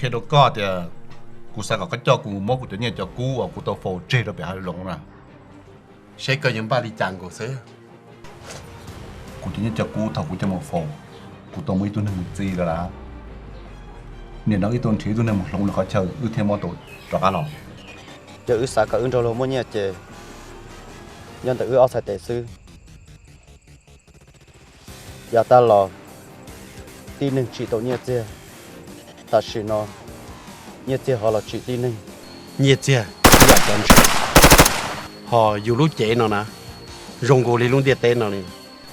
Qhia rau koj tias kuv xav kom koj coj kuv mus muab kuv cov nyiaj cov kub uas kuv tau faus tseg rau pem hav zoov na. Seb koj yuav npaj li cas nkaus xwb. Kuv cov nyiaj cov kub thaum kuv coj mus faus, kuv tau muab ib tug neeg mus txi lawm lawm. Nim no wb tuaj nrhiav ib tug neeg mus hloov lawv qhov chaw wb thiaj muab tau rov qab los. Yog wb xav kom wb nrog luag muaj nyiaj ces nyob ntawm wb ob txhais tes xwb. Yav tag los tib neeg tsim tau nyiaj txiag, tam sim no nyiaj txiag ho los tsim tib neeg. Nyiaj txiag ib yam cov ntses, ho yus lub cev no na zoo nkaus li lub ntiaj teb no li.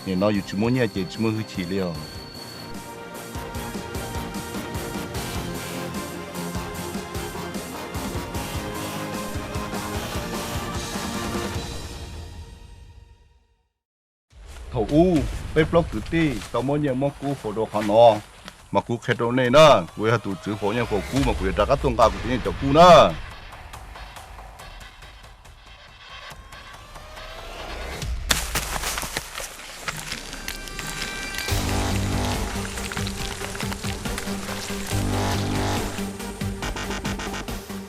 Nim no yus tsis muaj nyiaj ces tsis muaj hwj chim li os. Thaum ub peb plaub kwv tij tau muab nyiaj muab kub faus rau qhov no, mas kuv qhia rau nej na, kuv yog tus tswv faus nyiaj faus kub mas kuv yuav rov qab tuaj nqa kuv cov nyiaj cov kub na.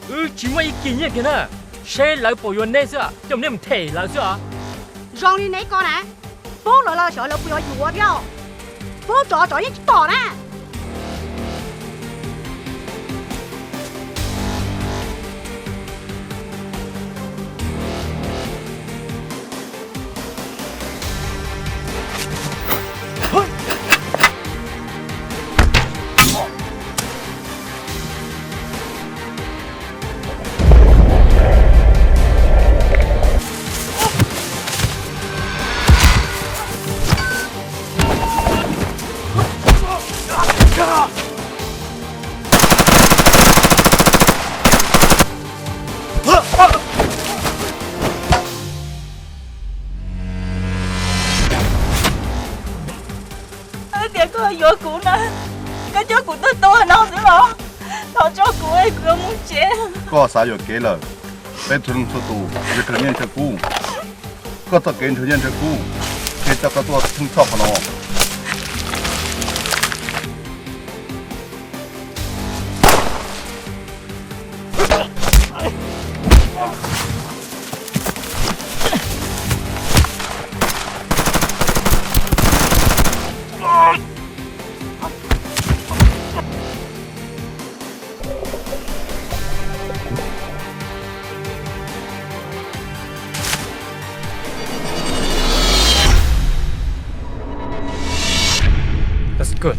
Wb tsis muaj ib kis nyiaj kiag na, seb lawv puas yuav nej xwb, coj nej mus them lawv xwb os. Zoo li neb ko na, poob lawv los xyov lawv puas yuav yuav thiab, poob tsov tsov yeej tsis tom na. Tias koj yuav kuv na, koj coj kuv tuaj tua no xwb los? Thov tso kuv, kuv yuav mus tsev. Koj xav yuam kev lawm. Peb txhua leej txhua tus yuav nrhiav nyiaj nrhiav kub. Koj txoj kev nrhiav nyiaj nrhiav kub, thiaj coj koj tuaj theej txhoj qhov no. That's good.